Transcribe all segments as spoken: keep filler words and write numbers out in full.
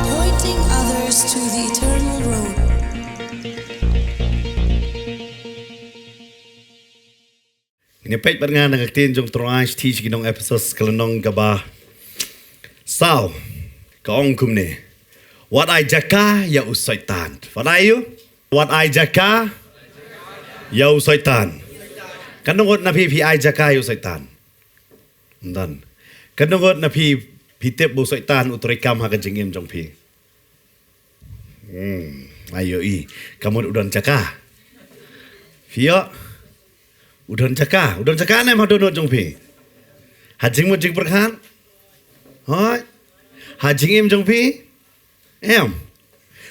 Pointing others to the eternal road. Ngin peit bad nga na ka ktien jong Trai, shithi sha ki nong Ephesos, ka lynnong kaba saw, ka ong kumne: Wat ai jaka ïa u Soitan. Wat ai ïa u? Wat ai jaka ïa u Soitan. Katno ngut na phi phi ai jaka ïa u Soitan? Ym don. Katno ngut na phi phi tip ba u Soitan u trei kam ha ka jingim jong phi? Hmm, ayo i. Ka mut u don jaka. Phi ïoh? U don jaka. U don jaka ne em ha dohnud jong phi? Ha jingmut jingpyrkhat? Hooid. Ha jingim jong phi? Em.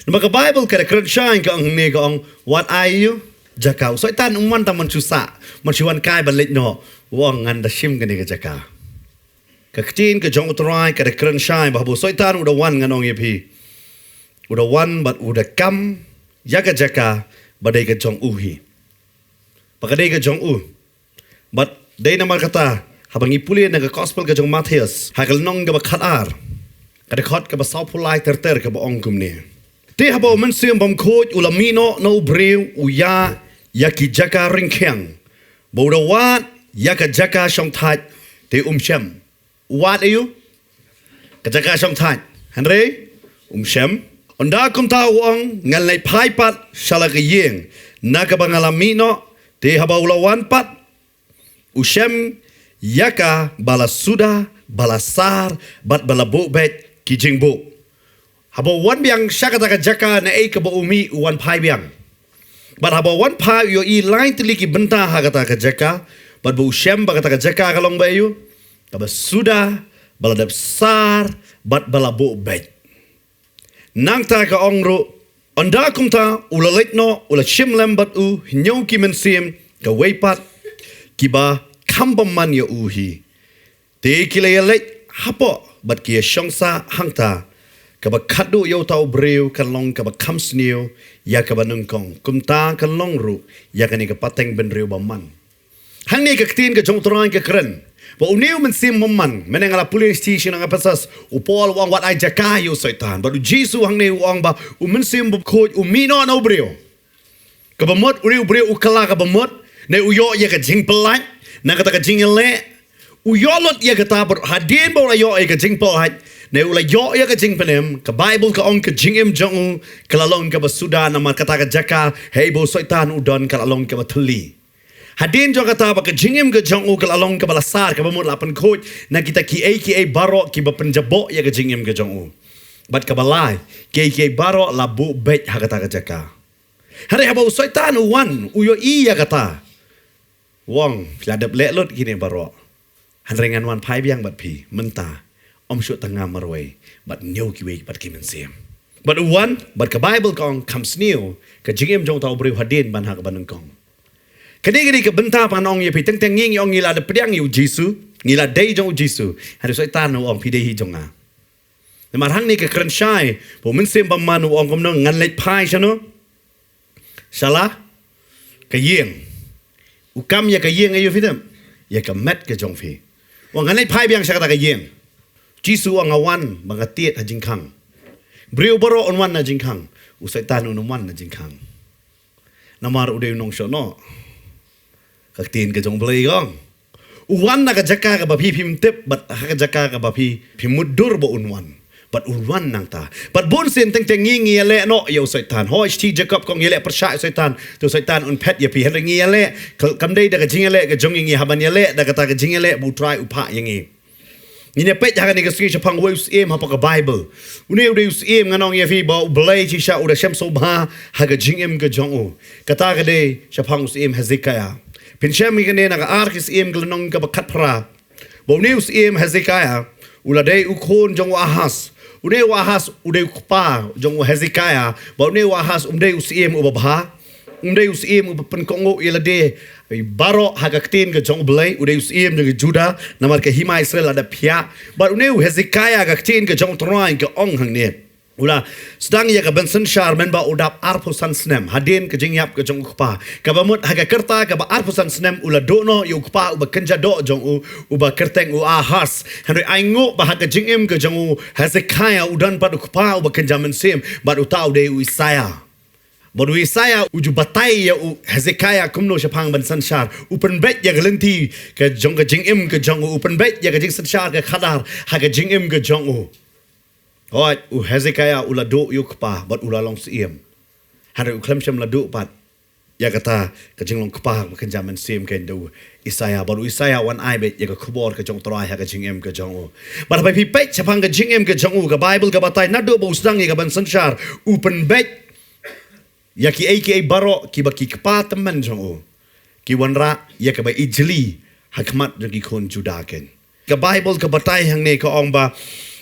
Namar ka Baibl ka da kren shai, ka ong hangne, ka ong: Wat ai ïa u jaka. U Soitan um wan tang ban shu sah, ban shu wan kai ban leit noh. U ong: Ngan da shim kane ka jaka. Ka ktien ka jong u Trai ka da kren shai ba haba u Soitan u da wan, ngan ong ïa phi, u da wan bad u da kam ïa ka jaka ba dei ka jong u hi. Ba ka dei ka jong u. Bad dei namar kata, haba ngi pule na ka Gospel ka jong u Mathaios, ha ka lynnong kaba khatar, ka dkhot kaba sawphew lai ter ter, kaba ong kumne: Te haba u Mynsiem Bakhuid u la mih noh na u briew, u ïa ïa ki jaka ryngkhiang, ba u da wad ïa ka jaka shongthait, te um shem. U wad ïa u? Ka jaka shongthait. Hynrei um shem. Ynda kumta u ong: Ngan leit phai pat sha la ka ïing na kaba nga la mih noh. Te haba u la wan pat, u shem ïa ka ba la suda, ba la sar bad ba la buh beit ki jingbuh. Haba u wan biang sha kata ka jaka naei kaba u mih, u wan phai biang. Bad haba u wan phai, u ïohi lai tylli ki bynta ha kata ka jaka, bad ba u shem ba kata ka jaka ka long ba ïa u, kaba suda, ba la dep sar bad ba la buh beit. Nangta ka ong ruh: Ynda kumta u la leit noh, u la shim lem bad u hynñiew ki mynsiem kawei pat, kiba kham bymman ïa u hi. Te ki la ïaleit hapoh bad ki ïashong sah hangta. Kaba khatduh ïa uta u briew kan long kaba kham sniew ïa kaba nyngkong. Kumta kan long ruh ïa kane ka pateng bynriew bymman. Hangne ka ktien ka jong u Trai ka kren ba une u mynsiem bymman, mynne nga la pule shithi sha ki nong Ephesos, u Paul u ong: Wat ai jaka ïa u Soitan. Bad u Jisu hangne u ong ba u Mynsiem Bakhuid u mih noh na u briew. Kaba mut une u briew u kylla kaba mut, ne u ïoh ïa ka jingpyllait na kata ka jingïaleh. U ïoh lut ïa kata, bad hadien ba u la ïoh ïa ka jingpyllait, ne u la ïoh ïa ka jingpynim, ka Baibl ka ong ka jingim jong u ka la long kaba suda, namar kata ka jaka haei ba u Soitan u don ka la long kaba thylli. Hadien jong kata, ba ka jingim ka jong u ka la long kaba la sar, kaba mut la pynkhuid na kita kiei kiei baroh kiba pynjaboh ïa ka jingim ka jong u. Bad kaba lai, kiei kiei baroh la buh beit ha kata ka jaka. Hynrei haba u Soitan u wan, u ïohi ïa kata, u ong: Phi la dep leh lut kine baroh, hynrei ngan wan phai biang bad phi mynta, ym shuh tang nga marwei, bad hynñiew kiwei pat ki mynsiem. Bad u wan, bad ka Baibl ka ong kham sniew ka jingim jong uta u briew hadien ban ha kaba nyngkong. Kane ka dei ka bynta ba ngan ong ïa phi, teng teng ngi ngi ong ngi la dep pdiang ïa u Jisu, ngi la dei jong u Jisu, hynrei u Soitan u ong: Phi dei hi jong nga. Namar hangne ka kren shai ba u Mynsiem Bymman u ong kumno: Ngan leit phai shano? Sha la ka ïing. U kam ïa ka ïing aïu phi tip? Ïa ka met ka jong phi. U ong: Ngan leit phai biang sha kata ka ïing. Jisu u ong: Nga wan ba nga tied ha jingkhang. Briew baroh un wan na jingkhang. U Soitan un ym wan na jingkhang. Namar u dei u nongshong noh. Ka ktien ka jong u Blei ka ong, u wan na ka jaka kaba phi phim tip, bad ha ka jaka kaba phi phim mutdur ba un wan. Bad u wan nangta. Bad bun sien teng teng ngi ngi ïaleh noh ïa u Soitan. Hooid, shi Jakob ka ong ïaleh pyrshah ïa u Soitan. Te u Soitan un phet ïa phi, hynrei ngi ïaleh. Kam dei da ka jingïaleh ka jong ngi, ngi hap ban ïaleh da kata ka jingïaleh ba u Trai u phah ïa ngi. Ngin ïa peit ha kane ka sngi shaphang uwei u syiem hapoh ka Baibl. Une u dei u syiem, ngan ong ïa phi ba U Blei shisha u da shem sngewbha ha ka jingim ka jong u. Kata ka dei shaphang u syiem Hezekiah. Phin shem ïa kane na ka Ar Ki Syiem ka lynnong kaba khatphra. Ba une u syiem Hezekiah u la dei u khun jong u Ahaz. Une u Ahaz u dei u kpa jong u Hezekiah. Ba une u Ahaz um dei u syiem uba bha. Um dei u syiem uba pynkohnguh ïa lade baroh ha ka ktien ka jong U Blei. U dei u syiem jong ka Judah, namar ka hima Israel la dep phiah. Bad une u Hezekiah, ka ktien ka jong U Trai ka ong hangne, u la sdang ïa ka ban synshar mynba u dap arphew san snem hadien ka jingïap ka jong u kpa. Kaba mut ha ka rta kaba arphew san snem u la duh noh ïa u kpa uba kynja doh jong u, uba kyrteng u Ahaz. Hynrei ai nguh ba ha ka jingim ka jong u Hezekiah u don pat u kpa uba kynja mynsiem, bad uta u dei u Isaiah. Bad u Isaiah u ju batai ïa u Hezekiah kumno shaphang ban synshar. U pynbeit ïa ka lynti ka jong ka jingim ka jong u, u pynbeit ïa ka jingsynshar ka khadar ha ka jingim ka jong u. Hooid, u Hezekiah u la duh ïa u kpa bad u la long syiem. Hynrei u khlem shym la duh pat ïa kata ka jinglong kpa ba kynja mynsiem keiñ da u Isaiah. Bad u Isaiah u wan ai beit ïa ka khubor ka jong U Trai ha ka jingim ka jong u. Bad haba phi peit shaphang ka jingim ka jong u, ka Baibl ka batai naduh ba u sdang ïa ka ban synshar, u pynbeit ïa kiei kiei baroh kiba ki kpa tymmen jong u ki wanrah ïa kaba ijli ha khmat jong ki khun Judah keiñ. Ka Baibl ka batai hangne, ka ong ba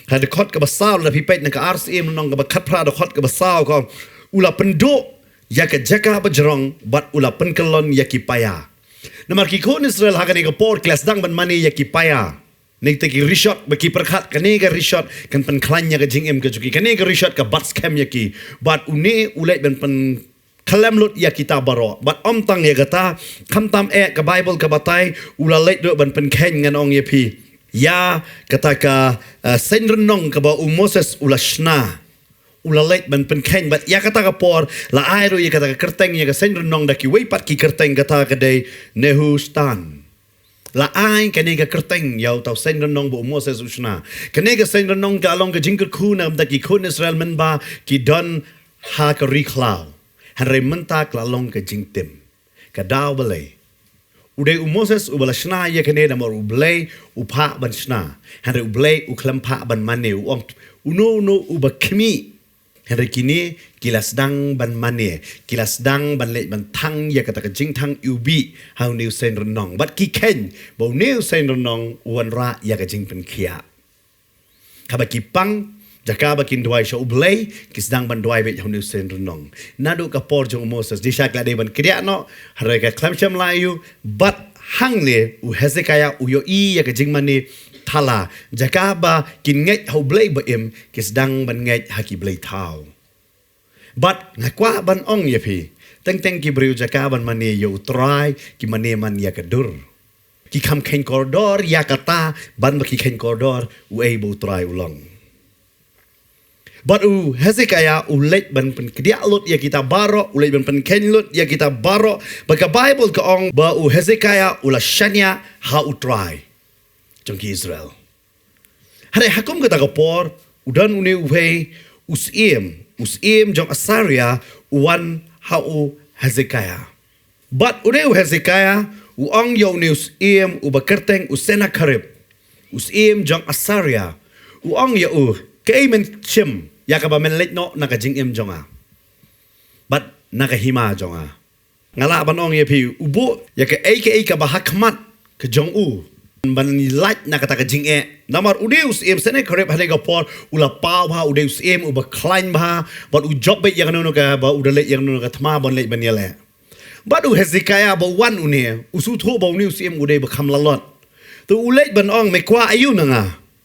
ha dkhot kaba saw, lada phi peit na ka Ar Syiem lynnong kaba khatphra dkhot kaba saw, ka ong, u la pynduh ïa ka jaka bajrong bad u la pynkyllon ïa ki paia. Namar ki khun Israel ha kane ka por ki la sdang ban mane ïa ki paia. Nangta ki rishot, ba ki pyrkhat kane ka rishot kan pynkhlaiñ ïa ka jingim ka jong ki. Kane ka rishot ka bat skhem ïa ki. Bad une u leit ban pynkhlem lut ïa kita baroh. Bad ym tang ïa kata, khamtam eh, ka Baibl ka batai u la leit ruh ban pynkheiñ, ngan ong ïa phi, ïa kata ka, eh, seng rynnong kaba u Moses u la shna. U la leit ban pynkheiñ, bad ïa kata ka por la ai ruh ïa kata ka kyrteng ïa ka seng rynnong da kiwei pat ki kyrteng, kata ka dei Nehushtan. La ai kane ka kyrteng ïa uta u seng rynnong ba u Moses u shna. Kane ka seng rynnong ka long ka jingkyrkhu na ka bynta ki khun Israel mynba ki don ha ka ri khlaw. Hynrei mynta ka la long ka jingtim. Ka daw balei? U dei u Moses uba la shna ïa kane namar U Blei u phah ban shna. Hynrei U Blei u khlem phah ban mane, u ong, uno uno uba khmih. Hynrei kine ki la sdang ban mane, ki la sdang ban leit ban thang ïa kata ka jingthang iwbih ha une u seng rynnong. Bad ki kheiñ ba une u seng rynnong u wanrah ïa ka jingpynkhiah. Haba ki pang, jaka ba kin duwai sha U Blei, ki sdang ban duwai beit ha une u seng rynnong. Naduh ka por jong u Moses, shisha ki la dei ban kdiah noh, hynrei ka khlem shym la ïoh, bad hangne u Hezekiah u ïohi ïa ka jingmane thala, jaka ba kin ngeit ha U Blei ba im, ki sdang ban ngeit ha ki blei thaw. Bad nga kwah ban ong ïa phi, teng teng ki briew jaka ban mane ïa U Trai, ki mane man ïa ka dur. Ki kham kheiñ kordor ïa kata, ban ba ki kheiñ kordor uei ba U Trai u long. Bad u Hezekiah u leit ban pynkdiah lut ïa kita baroh, u leit ban pynkheiñ lut ïa kita baroh, bad ka Baibl ka ong ba u Hezekiah u la shaniah ha U Trai jong ki Israel. Hynrei ha kum kata ka por, u don une uwei u syiem, u syiem jong Assyria, u wan ha u Hezekiah. Bad une u Hezekiah u ong ïa une u syiem uba kyrteng u Sennacherib, u syiem jong Assyria, u ong ïa u, kaei men shim ïa kaba men leit noh na ka jingim jong nga bad na ka hima jong nga? Nga lah ban ong ïa phi, u buh ïa kaei kaei kaba ha khmat ka jong u ban lait na kata ka jingeh. Namar u dei u syiem, Sennacherib ha kane ka por u la paw bha, u dei u syiem uba khlaiñ bha, bad u jop beit ïa kano kano kaba u da leit, ïa kano kano ka thma ban leit ban ïaleh. Bad u Hezekiah ba wan une, u sngewthuh ba une u syiem u dei ba kham lalot. Te u leit ban ong, me kwah aïu na nga?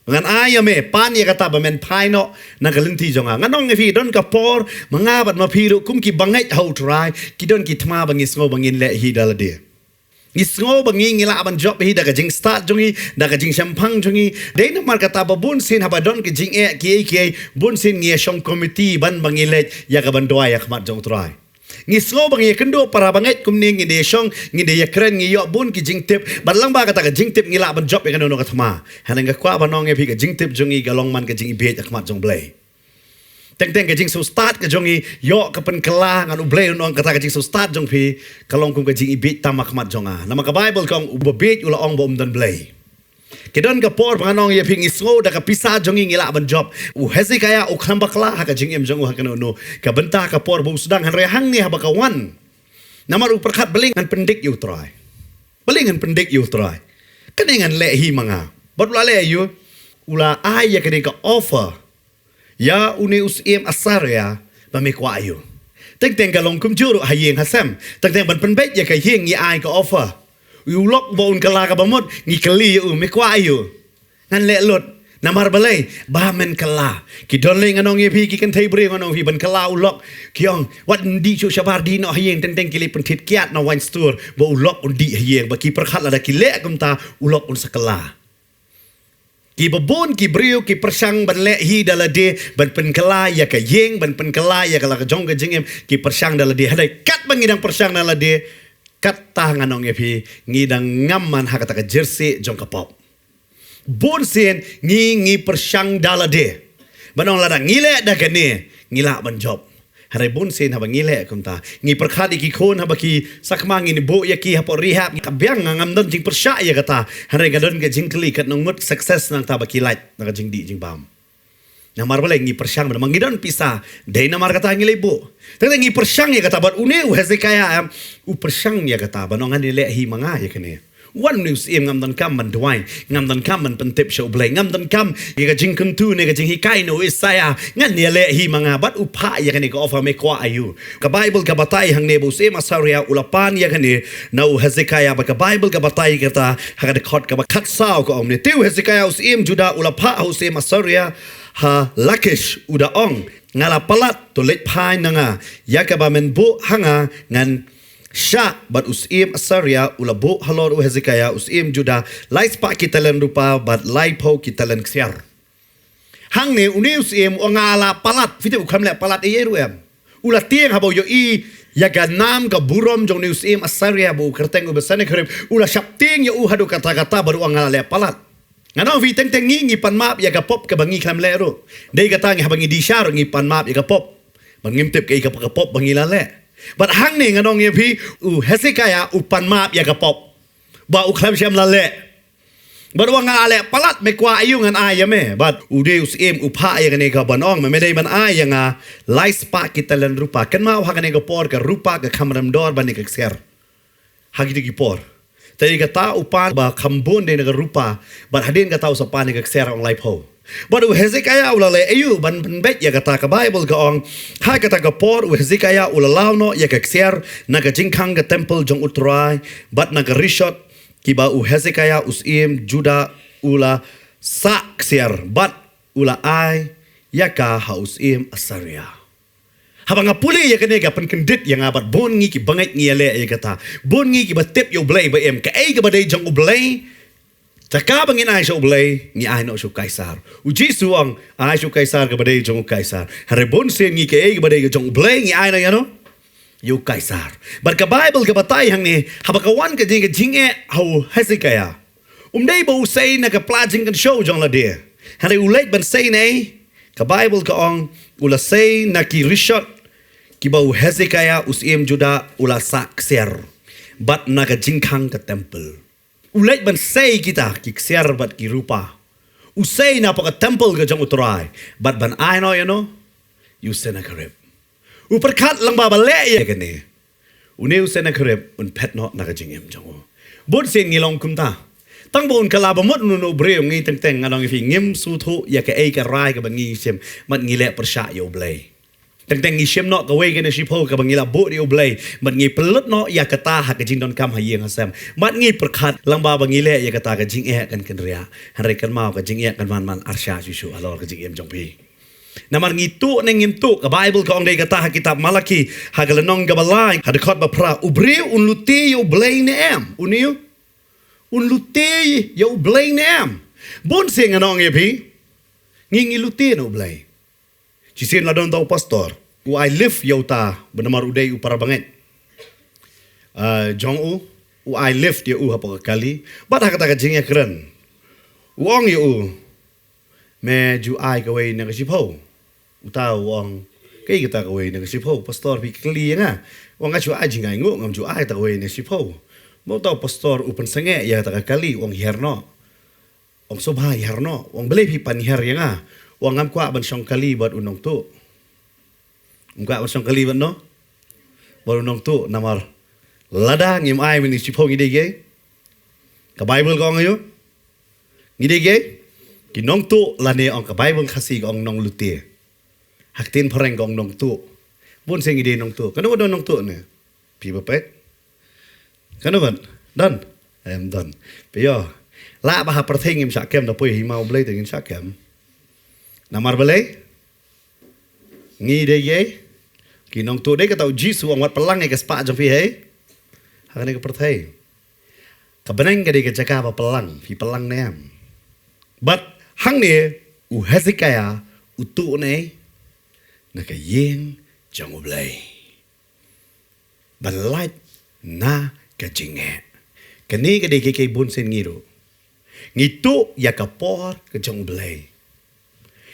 Ngan ai ïa me, pan ïa kata ba men phai noh na ka lynti jong nga. Ngan ong ïa phi, don ka por ma nga bad ma phi ruh kum ki bangeit ha U Trai, ki don ki thma ba ngi sngew ba ngin leh hi da lade. Ngi sngew ba ngi, ngi lah ban jop hi da ka jingstad jong ngi, da ka jingshemphang jong ngi. Dei namar kata ba bun sien haba don ka jingeh kiei kiei, bun sien ngi ïa shong komiti ban ba ngi leit ïa ka ban duwai ha khmat jong U Trai. Ngi sngew ba ngi ïakynduh para bangeit kumne, ngi dei shong, ngi dei ïakren, ngi ïoh bun ki jingtip. Bad lyngba kata ka jingtip ngi lah ban jop ïa kano kano ka thma. Hynrei nga kwah ban ong ïa phi, ka jingtip jong ngi ka long man ka jingbieit ha khmat jong U Blei. Teng teng ka jingsngewstad ka jong ngi ïoh ka pynkylla, ngan U Blei un ong kata ka jingsngewstad jong phi ka long kum ka jingbieit tam ha khmat jong nga. Namar ka Baibl ka ong uba bieit u la ong ba um don Blei. Ki don ka por ba ngan ong ïa phi, ngi sngew da ka pisa jong ngi ngi lah ban jop. U Hezekiah u khlem bakla ha ka jingim jong u ha kano kano ka bynta ka por ba u sdang, hynrei hangne haba ka wan, namar u pyrkhat, balei ngan pyndik ïa U Trai? Balei ngan pyndik ïa U Trai? Kane ngan leh hi ma nga. Bad u la leh ïa u, u la ai ïa kane ka offer ïa une u syiem Assyria ba me kwah ïa u. Teng teng ka long kumjuh ruh ha ïing ha sem. Teng teng ban pynbeit ïa ka ïing ngi ai ka offer. U lok ba un kylla kaba mut ngi kylli ïa u, me kwah ïa u? Ngan leh lut. Namar balei? Ba men kylla. Ki don lei, ngan ong ïa phi, ki kynthei briew, ngan ong ïa phi, ban kylla u lok. Ki ong, wat ym dih shuh shabar, dih noh ha ïing. Teng teng ki leit pynthit kiad na wine store ba u lok un dih ha ïing. Ba ki pyrkhat lada ki leh kumta u lok un sa kylla. Kiba bun ki briew ki pyrshang ban leh hi da lade, ban pynkylla ïa ka ïing, ban pynkylla ïa ka la ka jong ka jingim, ki pyrshang da lade. Hynrei katba ngi dang pyrshang da lade, katta ngan ong ïa phi, ngi dang ngam man ha kata ka jersey jong ka pop. Bun sien ngi, ngi pyrshang da lade. Ban ong lada ngi leh da kane, ngi lah ban jop. Hynrei bun sien haba ngi leh kumta, ngi pyrkhat ïa ki khun haba ki sakma, ngin buh ïa ki hapoh rehab. Ka biang, nga ngam don jingpyrshah ïa kata. Hynrei ka don ka jingkylli, katno ngut success nangta ba ki lait na ka jingdih jingbam. Namar balei? Ngi pyrshang ba namar ngi don pisa, dei namar kata ngi leit buh. Teng teng ngi pyrshang ïa kata. Bad une u Hezekiah, em, u pyrshang ïa kata, ban ong ngan ïaleh hi ma nga ïa kane. Wan une u syiem, ngam donkam ban duwai, ngam donkam ban pyntip sha U Blei, ngam donkam ïa ka jingkyntu ne ka jinghikai na u Isaiah, ngan ïaleh hi ma nga. Bad u phah ïa kane ka offer, me kwah aïu? Ka Baibl ka batai hangne ba u syiem Assyria u la pan ïa kane na u Hezekiah. Bad ka Baibl ka batai kata ha ka dkhot kaba khatsaw, ka ong kumne: Te u Hezekiah u syiem Judah u la phah ha u syiem Assyria ha Lakish, u da ong, nga la palat, to leit phai na nga, ïa kaba men buh ha nga ngan shah. Bad u syiem Assyria u la buh halor u Hezekiah u syiem Judah lai spah ki talent rupa bad laiphew ki talent ksiar. Hangne une u syiem u ong nga la palat. Phi tip u khlem leh palat ei ei ruh, em. U la tieng haba u ïohi ïa ka nam ka burom jong une u syiem Assyria ba u kyrteng u ba Sennacherib. U la shaptieng ïa u haduh katta katta bad u ong nga la leh palat. Ngan ong ïa phi, teng teng ngi, ngi pan map ïa ka pop kaba ngi khlem leh ruh. Dei kata ngi, haba ngi dih sha ruh ngi pan map ïa ka pop. Ba ngim tip kaei ka, ka pop ba ngi la leh. Bad hangne ngan ong ïa phi, u Hezekiah u pan map ïa ka pop ba u khlem shym la leh. Bad u ong nga la leh palat, me kwah aïu, ngan ai ïa me. Bad une u syiem u phah ïa kane ka ban ong, me, me dei ban ai ïa nga lai spah ki talent rupa. Kynmaw ha kane ka por ka rupa ka kham rem dor ban ïa ka ksiar. Ha kito ki por. Te kata u pan ba kham bun dei na ka rupa, bad hadien kata u sa pan ïa ka ksiar, ong laiphew. Bad u Hezekiah u la leh aïu ban pynbeit ïa kata? Ka Baibl ka ong, ha kata ka por u Hezekiah u la law noh ïa ka ksiar na ka jingkhang ka temple jong U Trai, bad na ka rishot kiba u Hezekiah u syiem Judah u la sah ksiar, bad u la ai ïa ka ha u syiem Assyria. Haba nga pule ïa kane ka pynkyndit ïa nga, bad bun ngi ki bangeit ngi ïaleh ïa kata. Bun ngi kiba tip ïa U Blei ba im, kaei kaba dei jong U Blei, jaka ba ngin ai sha U Blei, ngi ai noh sha u Kaisar. U Jisu u ong, ai sha u Kaisar kaba dei jong u Kaisar. Hynrei bun sien ngi, kaei kaba dei jong U Blei ngi ai noh ïano? Ïa u Kaisar. Bad ka Baibl ka batai hangne, haba ka wan ka jing, ka jingeh ha u Hezekiah, um dei ba u sei na ka pla jingkynshew jong lade. Hynrei u leit ban sei na ei? Ka Baibl ka ong, u la sei na ki rishot kiba u Hezekiah u syiem Judah u la sah ksiar, bad na ka jingkhang ka temple. U leit ban sei kita ki ksiar bad ki rupa. U sei na poh ka temple ka jong U Trai, bad ban ai noh ïano? Ïa u Sennacherib. U pyrkhat lyngba ba leh ïa kane, une u Sennacherib un phet noh na ka jingim jong u. Bun sien ngi long kumta. Tang ba un kylla ba mut uno uno u briew, ngi teng teng, ngan ong ïa phi, ngim sngewthuh ïa kaei ka rai kaba ngi shim, bad ngi leh pyrshah ïa U Blei. Teng teng ngi shim noh kawei kane shiphew kaba ngi la buh da U Blei, bad ngi pynlut noh ïa kata ha ka jingdonkam ha ïing ha sem. Bad ngi pyrkhat lyngba ba ngi leh ïa kata ka jingeh kan kynriah. Hynrei kynmaw, ka jingeh kan wan man arshah shuh shuh halor ka jingim jong phi. Namar ngi tuh ne ngim tuh, ka Baibl ka ong dei kata ha kitab Malaki, ha ka lynnong kaba lai, ha dkhot ba phra: U briew un lute ïa U Blei ne em? Une u, un lute ïa U Blei ne em? Bun sien ngan ong ïa phi, ngi, ngi lute na U Blei. Shisien la don uta u pastor, U ai lift ïa uta, ba namar u dei u parabangeit. Ah, jong u, u ai lift ïa u hapoh ka kali. Bad ha kata ka jingïakren, u ong ïa u, me ju ai kawei na ka shiphew. Uta u ong, kaei kata kawei na ka shiphew, pastor, phi kylli ïa nga. U ong, nga ju ai jingainguh, ngam ju ai kata kawei na ka shiphew. Bad uta u pastor u pynsangeh ïa kata ka kali, u ong, hiar noh. U ong, sngewbha hiar noh. U ong, balei phi pan hiar ïa nga? U ong, ngam kwah ban shong kali bad u nongtuh. Ngam kwah ban shong kali bad u nong, bad u nongtuh, namar lada ngim ai mynne shiphew, ngi dei kiei? Ka Baibl ka ong aïu? Ngi dei kiei? Ki nongtuh, lane ong ka Baibl Khasi ka ong nonglute. Ha ka ktien phareng ka ong nongtuh. Bun sien ngi dei nongtuh. Kano kano nongtuh ne? Phi ba peit? Kano ban? Don? Em, don. Phi ïoh. Lah ba ha pyrthei ngim shah kem, da poi ha hima U Blei te ngin shah kem. Namar balei? Ngi dei kiei? Ki nongtuh. Dei kata U Jisu u ong, wat pynlang ïa ka spah jong phi ha, ha kane ka pyrthei. Ka bneng ka dei ka jaka ba pynlang, phi pynlang ne em? Bad hangne u Hezekiah u tuh ne na ka ïing jong U Blei ban lait na ka jingeh. Kane ka dei kiei kiei bun sien ngi ruh. Ngi tuh ïa ka por ka jong U Blei.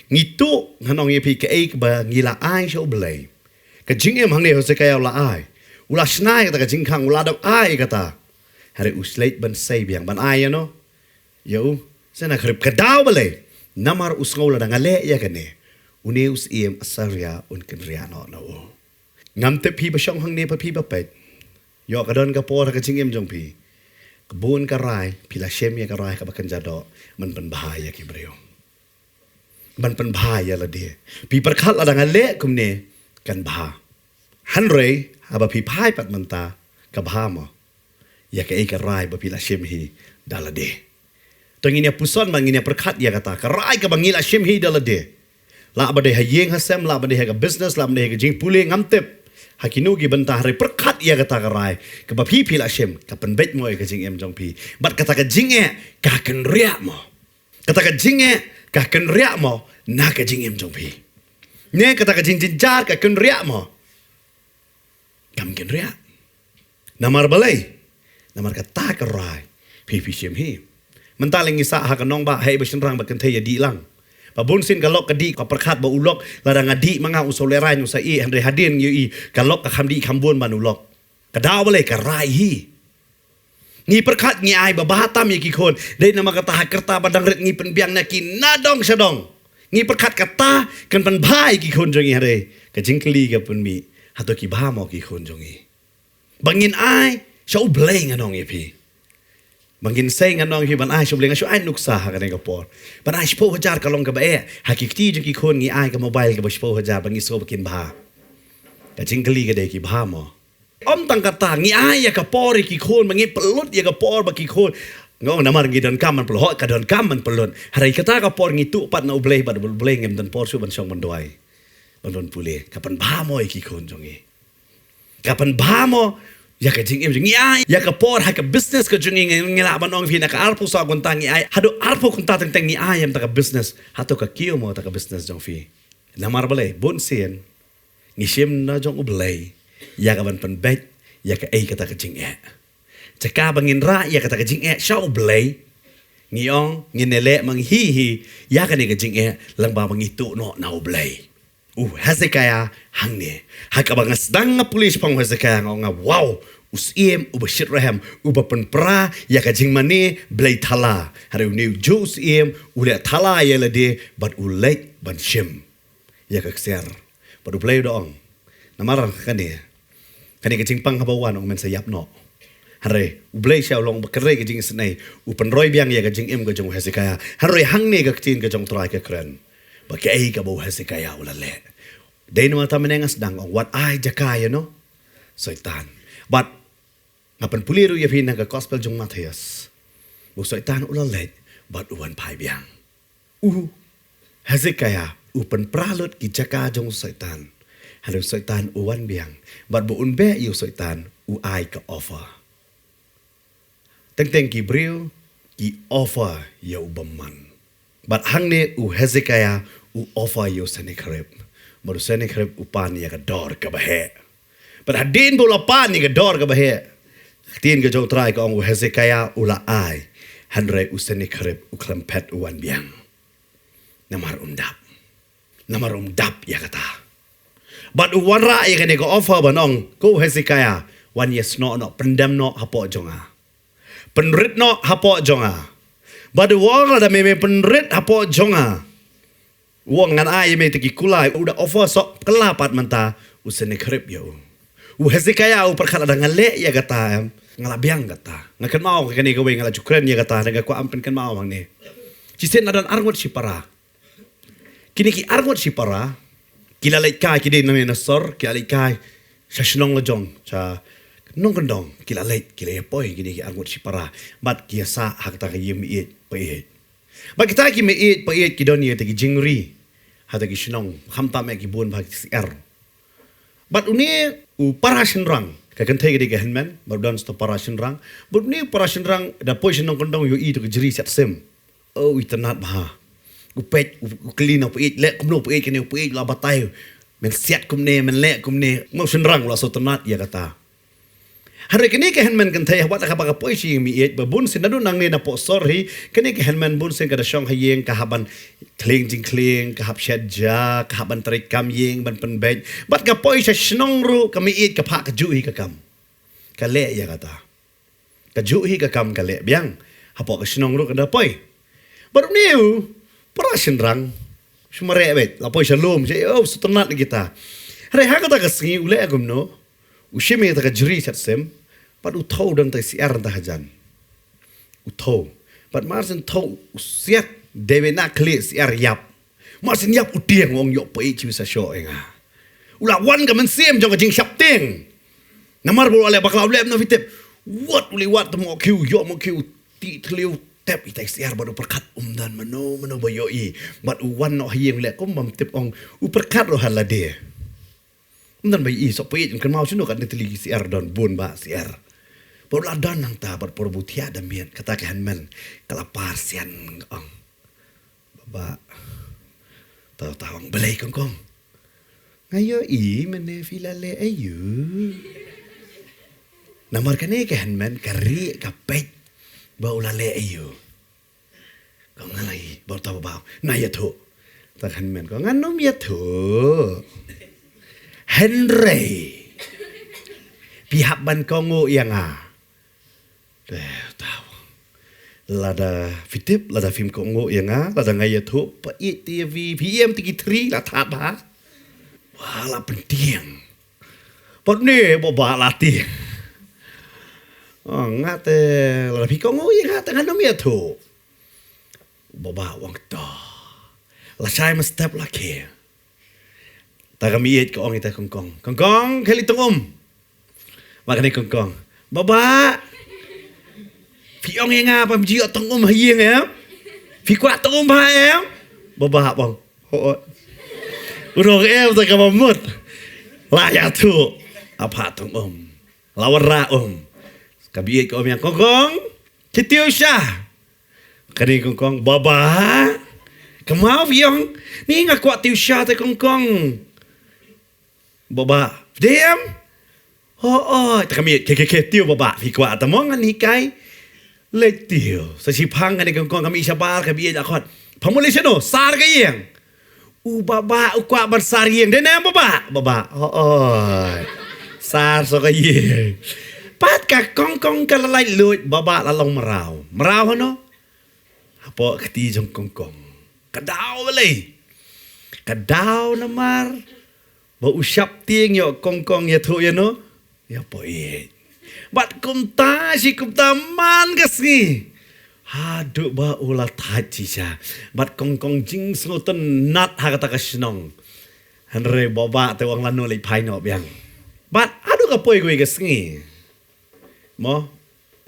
Ngi tuh, ngan ong ïa phi, kaei kaba ngi la ai sha U Blei. Ka jingim hangne Hezekiah u la ai. U la shna ïa kata ka jingkhang, u la dep ai ïa kata. Hynrei u leit ban sei biang, ban ai ïa no, ïa u, sa na khrip. Ka daw balei? Namar u sngew lada nga leh ïa kane, une u syiem Assyria un kynriah noh na u. Ngam tip phi ba shong hangne bad phi ba peit. Ïoh ka don ka por ha ka jingim jong phi, ka bun ka rai phi la shim ïa ka rai kaba kynja doh ban pynbha ïa ki briew, ban pynbha ïa lade. Phi pyrkhat lada nga leh kumne kan bha. Hynrei haba phi phai pat mynta, ka bha mo ïa kaei ka rai ba phi la shim hi da lade? To ngin ïa puson bad ngin ïa pyrkhat ïa kata ka rai kaba ngi la shim hi da lade. Lah ba dei ha ïing ha sem, lah ba dei ha ka business, lah ba dei ha ka jingpule, ngam tip ha kino ki bynta, hynrei pyrkhat ïa kata ka rai kaba phi phi la shim, ka pynbeit mo ïa ka jingim jong phi? Bad kata ka jingeh ka kynriah mo? Kata ka jingeh ka kynriah mo na ka jingim jong phi? Ne kata ka jingjynjar ka kynriah mo? Kam kynriah. Namar balei? Namar kata ka rai phi phi shim hi. Mynta lei ngi sah ha ka nongbah, hei ba shynrang ba kynthei ïa dih lang. Ba bun sien ka lok ka dih, ka pyrkhat ba u lok lada nga dih ma nga u sa lehraiñ, u sa ïeh, hynrei hadien ngi ïohi ka lok ka kham dih kham bun ban u lok. Ka daw balei? Ka rai hi. Ngi pyrkhat ngi ai ba bha tam ïa ki khun, dei namar kata ha ka rta ba dang rit ngi pynbiang na ki na dong sha dong. Ngi pyrkhat kata kan pynbha ïa ki khun jong ngi, hynrei ka jingkylli ka pynmih, hato ki bha mo ki khun jong ngi? Ba ngin ai sha U Blei, ngan ong ïa phi. Ba ngin sei, ngan ong ïa phi, ban ai sha U Blei, nga shu ai nuksa ha kane ka por. Ban ai shiphew hajar ka long kaba eh. Ha ki kti jong ki khun ngi ai ka mobile kaba shiphew hajar ba ngi sngew ba kin bha. Ka jingkylli ka dei, ki bha mo? Ym tang kata, ngi ai ïa ka por ïa ki khun, ba ngi pynlut ïa ka por ba ki khun. Nga ong namar ngi donkam ban pynlut, ka donkam ban pynlut. Hynrei kata ka por ngi tuh pat na U Blei, bad U Blei ngim don por shuh ban shong ban duwai, ban don pule. Ka pynbha mo ïa ki khun jong ngi? Ka pynbha mo ïa ka jingim jong ngi? Ai ïa ka por ha ka business ka jong ngi, ngi lah ban ong phi na ka arphew saw kynta ngi ai, haduh arphew kynta teng teng ngi ai ïa kata ka business. Hato ka kiew mo kata ka business jong phi? Namar balei? Bun sien ngi shim na jong U Blei ïa ka ban pynbeit ïa kaei kata ka jingeh. Jaka ba ngin rah ïa kata ka jingeh sha U Blei, ngi ong ngin ïaleh ma ngi hi hi ïa kane ka jingeh, lyngba ba ngi tuh noh na U Blei. U Hezekiah hangne, ha kaba nga sdang nga pule shaphang u Hezekiah, nga ong nga, wow, u syiem uba shitrhem, uba pynpra ïa ka jingmane blei thala. Hynrei une u ju u syiem u leh thala ïa lade bad u leit ban shim ïa ka ksiar. Bad U Blei u da ong, namar kane, kane ka jingpang haba wan, ong, men sa ïap noh. Hynrei U Blei sha u long ba kynrei ka jingisynei, u pynroi biang ïa ka jingim ka jong u Hezekiah. Hynrei hangne ka ktien ka jong U Trai ka kren ba kaei kaba u Hezekiah u la leh. Dei namar kata mynne nga sdang ong wat ai jaka ïa no, Soitan. Bad nga pynpule ruh ïa phi na ka gospel jong u Mathaios, u Soitan u la leit bad u wan phai biang. U Hezekiah u pynpra lut ki jaka jong u Soitan. Hynrei u Soitan u wan biang. Bad ba un beh ïa u Soitan, u ai ka offer. Teng teng ki briew ki offer ïa u bymman. Bad hangne u Hezekiah u offer ïa u Sennacherib. Bad u Sennacherib u pan ïa ka dor kaba heh. Bad hadien ba u la pan ïa ka dor kaba heh, ka ktien ka jong u Trai ka ong, u Hezekiah u la ai, hynrei u Sennacherib u khlem phet, u wan biang. Namar um dap. Namar um dap ïa kata. Bad u wanrah ïa kane ka offer ban ong, ko Hezekiah, wan ïasnoh noh, pyndem noh hapoh jong nga. Pynrit noh hapoh jong nga. Bad u ong, lada me me pynrit hapoh jong nga, u ong, ngan ai ïa me kita ki kulai. U da offer soh kylla pat mynta u Sennacherib ïa u. U Hezekiah u pyrkhat, lada nga leh ïa kata, em, nga la biang kata. Nga kynmaw kane kawei, nga la ju kren ïa kata, nga kwah ban pynkynmaw hangne. Shisien la don arngut shipara. Kine ki arngut shipara ki la leit kai, ki dei na me na sor, ki la leit kai sha shnong la jong, sha nongkyndong, ki la leit, ki la ïa poi kine ki arngut shipara. Bad ki ïa sah ha kata ka ïing maieit paieit. Bad kita ki maieit paieit ki don ïa kita ki jingri ha kita ki shnong, khamtam eh ki bun bha ki syiar. Bad une u para shynrang, ka kynthei ka dei ka hynmen, bad u don sa uto u para shynrang. Bad une u para shynrang da poi sha nongkyndong, u ïohi ïa uto ka jri siat sim. Oh, u itynnad bha. U peit, u, u kylli na u paieit, leh kumno u paieit kane, u paieit u la batai. Men siat kumne, men leh kumne. Mo, u shynrang u la sngewtynnad ïa kata. Hynrei kane ka hynmen kynthei, wat la kaba ka poi sha ïing maieit, ba bun sien naduh nangne na pohsor hi, kane ka hynmen bun sien ka da shong ha ïing, ka hap ban khlieng jingkhlieng, ka hap shet ja, ka hap ban trei kam ïing, ban pynbeit. Bad ka poi sha shnong ruh, ka maieit ka phah kajuh hi ka kam. Ka leh ïa kata. Kajuh hi ka kam ka leh biang. Hapoh ka shnong ruh ka da poi. Bad une u para shynrang, shu mareh beit, la poi sha lum, shu, oh, sngewtynnad ïa kita. Hynrei ha kata ka sngi u leh kumno? U shim ïa kata ka jri siat sim, bad u thew, don ta syiar ta hajan. U thew. Bad mar syn thew u siat, dei ban na khlieh syiar ïap. Mar syn ïap u tieng, u ong, ïoh paieit shuh sa shuh ïa nga. U la wan ka mynsiem jong ka jingsheptieng. Namar ba u la leh bakla, u leh kumno phi tip? Wat u leit wad te mohkhiew, ïoh mohkhiew, tih thliew, tep ïa ta syiar bad u pyrkhat, ym don mano mano ba ïohi. Bad u wan noh ha ïing, u leh kum bym tip, ong, u pyrkhat ruh ha lade. Ym don ba ïohi, soh paieit, kynmaw shano katne tylli ki syiar, don bun bah syiar. Bad u la don nangta, bad por ba u thiah da miet, kata ka hynmen ka la par sian, ka ong, Baba. Te uta u ong, balei Kongkong? Nga ïohi mynne phi la leh aïu. Namar kane ka hynmen ka rieh ka peit ba u la leh aïu. Ka ong, nga la ïohi. Bad uta u baba u ong, na ïathuh. Uta ka hynmen ka ong, ngan ym ïathuh. Hynrei phi hap ban kohnguh ïa nga. Te uta u ong, lada phi tip, lada phim kohnguh ïa nga, lada nga ïathuh, paieit te ïa phi, phi ïohi te ki thri la thad bha. Wa, la pyntieng. Bad une u baba la tieng. Oh, nga te, lada phi kohnguh ïa nga te ngan ym ïathuh. U baba u ong, to. Lashai mynstep la khie. Ta ka maieit ka ong ïa ta Kongkong, Kongkong, khie leit tong um. Bad kane Kongkong, Baba, phi ong ïa nga ba ym ju ïoh tong um ha ïing em? Phi kwah tong um bha em? Baba u ong, hooid. U ong, em, ta kaba mut. La ïathuh, la phah tong um. La wanrah um. Ka maieit ka ong ïa nga, Kongkong, khie tiew sha. Kane Kongkong, Baba, kynmaw phi ong, ni nga kwah tiew sha te Kongkong. Baba, phi dei em? Hooid. Ta ka maieit, khie, khie, khie tiew Baba, phi kwah te mo ngan hikai. Leit tiew. Sa shiphang kane Kongkong ka mih shabar, ka maieit la khot, pha mut leit shano? Sar ka ïing. U Baba u kwah ban sar ïing. Dei ne em Baba? Baba, hooid. Sar soh ka ïing. Bad ka Kongkong ka la laitluid, Baba la long mraw. Mraw hano? Hapoh kti jong Kongkong. Ka daw balei? Ka daw namar ba u sheptieng ïoh Kongkong ïathuh ïano? Ïa paieit. Bad kumta shi kumta man ka sngi, haduh ba u la thait shisha. Bad Kongkong jingsngewtynnad ha kata ka shnong. Hynrei Baba te u ong lano leit phai noh biang. Bad haduh ka poi kawei ka sngi, mo,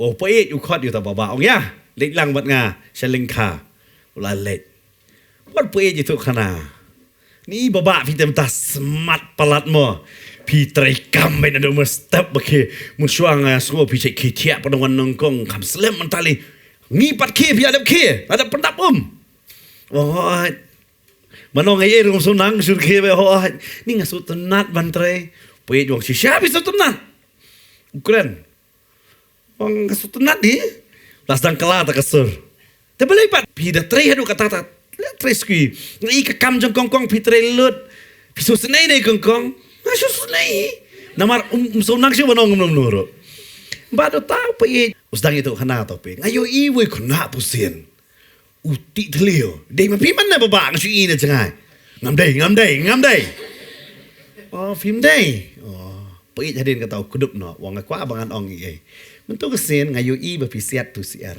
u paieit u khot ïa uta Baba, ong ïa leit lang bad nga sha lyngkha. U la leit. Bad u paieit ïathuh khana, ni Baba, phi te mynta smat palat mo. Phi trei kam beit naduh mynstep ba khie. Mynshuwa nga sngew phi shait khie thiah pat nongwan nongkong, kham slem mynta lei. Ngi pat khie, phi la dep khie, la dep pyndap um? Ong, hooid. Mano nga ïa rung shu nang shu khie ba ho. Ni nga shu tynat ban trei. Poi jong shisha phi shu tynat. Ukren. Ong nga shu tynat ni. Las dang kala ta ka sur. Te balei pat phi da trei haduh kata ta. Le trei skui. Nga i ka kam jong kongkong phi trei lut. Phi shu snei nei kongkong. Nga shu snei. Namar um um shu nang shu banong um nuru. Ba do ta poi. Us dang itu khana to poi. Nga ïohi wei khana pusin. U ti thlio. Dei ma phi man na baba nga shu i na jngai. Ngam dei, ngam dei, ngam dei. Oh, phim dei. Oh, poi hadien kata u kdup no. Wa nga kwah ba ngan ong i ei. Mynta ka sien nga ïohi ba phi siat tu siar.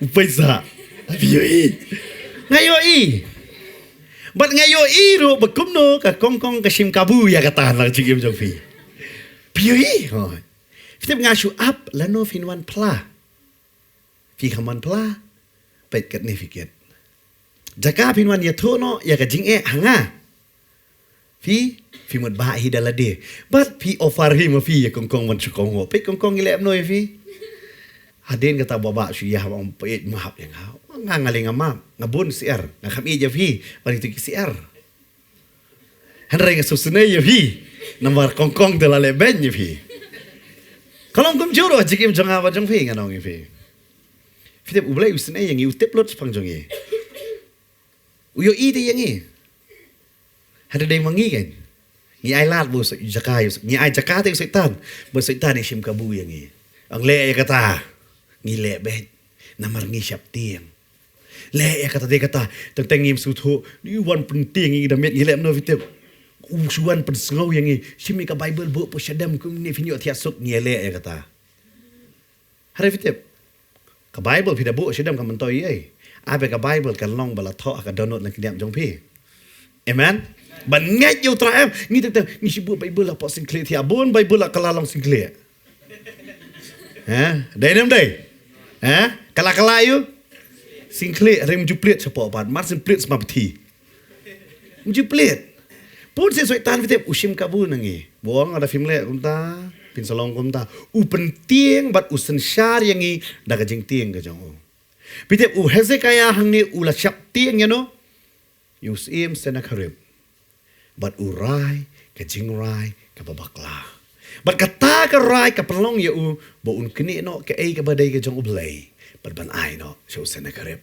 U paisa. Phi ïohi. Nga ïohi. Bad nga ïohi ruh ba kumno ka kongkong ka shim kabu ïa kata na ka jingim jong phi. Phi ïohi. Oh. Phi tip nga shu ap lano phin wan phla. Phi kham wan phla. Peit katne phi kit. Jaka phin wan ïathuh noh ïa ka jingeh ha nga. Phi, phi mut ba hi da lade. Bad phi offer hi ma phi ïa kongkong wan shu kong ho. Peit kongkong ngi leh mano ïa phi. Hadien kata baba shu ïa ong peit map ïa nga. Nga nga leh nga map. Nga bun siar. Nga kham ïeit ïa phi. Wan itu ki siar. Hynrei nga shu snei ïa phi. Namar kongkong te la leh beiñ ïa phi. Ka long kumjuh ruh ha jingim jong nga bad jong phi ngan ong ïa phi. Phi tip U Blei u snei ïa ngi u tip lut shaphang jong ngi. U ïohi te ïa ngi. Hynrei dei ma ngi kan. Ngi ai lad ba u jaka ïa u, ngi ai jaka te u Soitan. Ba u Soitan i shim kabu ïa ngi. Ong leh ïa kata. Ngi leh beit. Namar ngi sheptieng. Leh ïa kata de kata, teng teng ngim sngewthuh, ngi wan pyntieng ngi da miet ngi leh mano phi tip. U shu wan pynsngew ïa ngi, shim ïa ka Baibl buh pynshadem kumne phin ïoh thiah suk ngi leh ïa kata. Hynrei phi tip. Ka Baibl phi da buh shadem ka myntoi ei. Abe ka Baibl kan long ba la thoh ha ka dohnud lane ka niam jong phi. Amen. Ban ngeit ïa U Trai em, ngi teng teng ngi shu buh Baibl hapoh syngklieh thiah bun Baibl ha ka la long syngklieh. Ha? Dei ne em dei? Ha? Kala kala ïa u? Syngklieh ring mjupliet shapoh pat. Mar syngklieh sma bthi. Mjupliet. Pun sien Soitan phi tip u shim kabu na ngi. Bong ada phim leh kumta. Phin sa long kumta. U pyntieng bad u synshar ïa ngi da ka jingtieng ka jong u. Phi tip u Hezekiah hangne u la sheptieng ïa no. Ïa u syiem Sennacherib. Bad u rai ka jingrai kaba bakla. Bad kata ka rai ka pynlong ïa u ba un knieh noh kaei kaba dei ka jong U Blei. Bad ban ai noh sha u Sennacherib.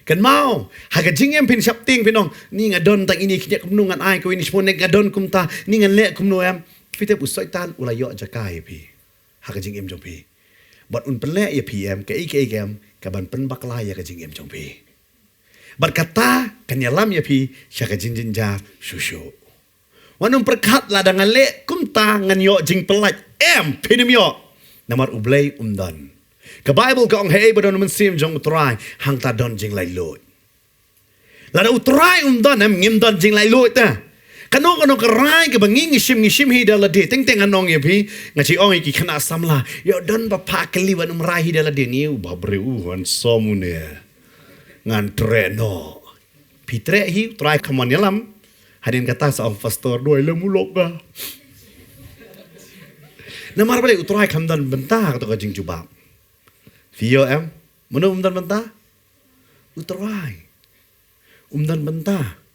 Kynmaw, ha ka jingim phin sheptieng phin ong, ni nga don tang ine khyndiat kumno ngan ai kawei ne shiphew ne nga don kumta, ni ngan leh kumno em. Phi tip u Soitan u la ïoh jaka ïa phi. Ha ka jingim jong phi. Bad un pynleh ïa phi em, kaei kaei em, kaban pynbakla ïa ka jingim jong phi. Bad kata kan ïalam ïa phi sha ka jingjynjar shuh shuh. Wat nym pyrkhat lada ngan leh kumta ngan ïoh jingpyllait. Em, phin ym ïoh. Namar U Blei um don. Ka Baibl ka ong haei ba don mynsiem jong U Trai hangta don jinglaitluid. Lada U Trai um don em ngim don jinglaitluid te. Kano kano ka rai kaba ngi ngi shim ngi shim hi da lade teng teng ngan ong ïa phi nga shu ong ïa ki khynnah samla. Ïoh don ba pha kylli wan ym rai hi da lade ni u ba briew u handsome une. Ngan treh noh. Phi treh hi, U Trai kham wan ïalam. Hadien kata sa ong pastor, duwai lem u lok nga. Namar balei U Trai kham don bynta ha kato ka jingjubab. Phi ïoh em? Mano um don bynta? U Trai. Um don bynta.